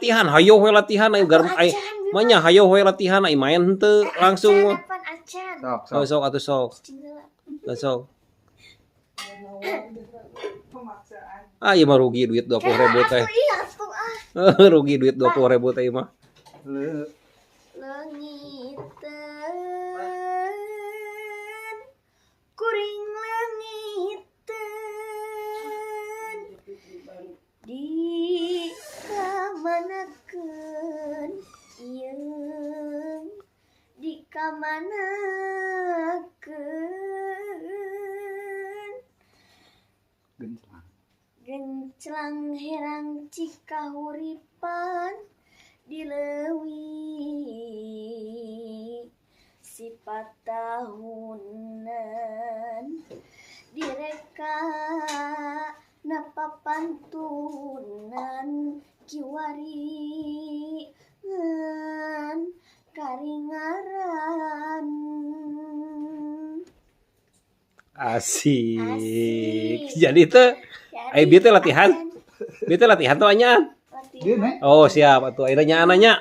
Latihan, hayo we latihan ayo gar Atuh ay acan, Bima. Manya hayo we latihan ai main henteu langsung. Acan, apan acan. Sok, Oh, sok. sok atuh sok. Cicing heula. Lah, sok. Pemaksaan. Ah, ieu mah rugi duit 20.000 teh. Atuh iya atuh ah. Rugi duit 20.000 teh ieu mah. Leungiteun kuring, leungiteun di kamanakeun ieu, di kamanakeun. Genclang. Genclang herang cikahuripan di leuwi sifat tahunan direka napapantunan kiwari ngan karingaran. Asik. Asik. Jadi teh Jadi, ai bieu teh latihan? Acan. Bieu teh latihan tuh anyaan. Latihan. Dia, Nek. Oh, siap atuh. Ayeuna nyaan nya.